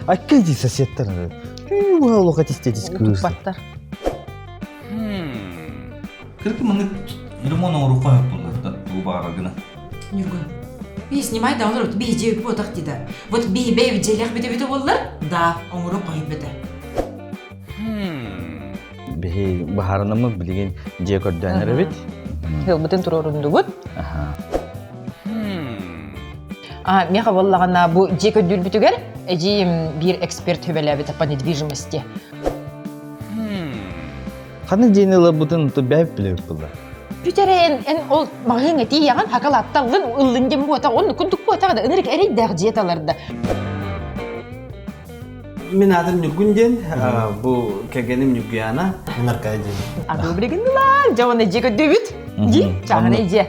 Акка ди соседтар. Олох этистетис кыыс. Туппаттар. Кыркы маны ремонт оҥоруохха сөп буолла тугу баҕарар гына. Ньургун, би снимай да олорут, би дьиэ буотах дида. Вот би бэйбит дьиэлээх бүтэ-бүтэ буоллар, да, оҥоруох хоһуйбата. Биһи баһаарынаммыт билигин дьиэ көрдөөн эрэбит. Сылбытын туруорундубут. А, меха буоллаҕына бу дьиэ көрдүүрбүтүгэр эдьиийим биир эксперт сүбэлээбит по недвижимости. Ханнык дьиэни ыларбытын бэйэбит билэбит буолла. Бүтэрэн эн ол маҕаһыыҥҥа тиийэҕин хакалаатталлын ыллын диэн буотах оннук курдук буотах да ынырык эрэйдээх дьиэ таларда. Мин аатым Ньургун диэн, бу кэргэним Ньургуяна. Мин Аркадий диэн. Адыы билигин дьэ уонна дьиэ көрдүүбүт. Дии, чааһынай дьиэ.